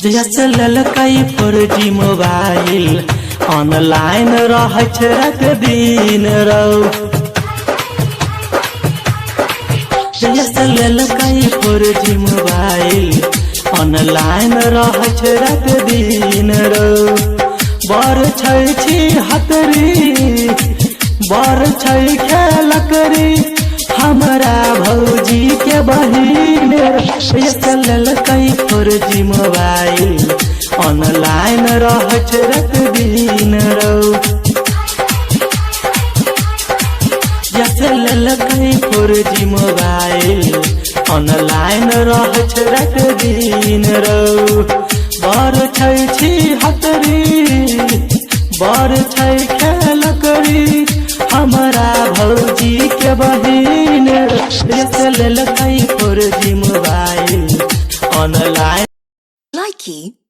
जहिया से लेलकै 4G mobile, online रहै छै रात दिन रौ। जहिया से लेलकै 4G mobile, online रहै छै रात दिन रौ। बड़ छै छी हतरी, बड़ छै खेलकरी, हमरा भौजी के बहिन रे। लेलकै 4G mobile, online रहै छै रात दिन रौ। जैसे लेलकै 4G mobile, online रहै छै रात दिन रौ। बड़ छै छी हतरी, बड़ छै खेलकरी, हमरा भौजी के बहिन रे। लेलकै 4G mobile, online Likey.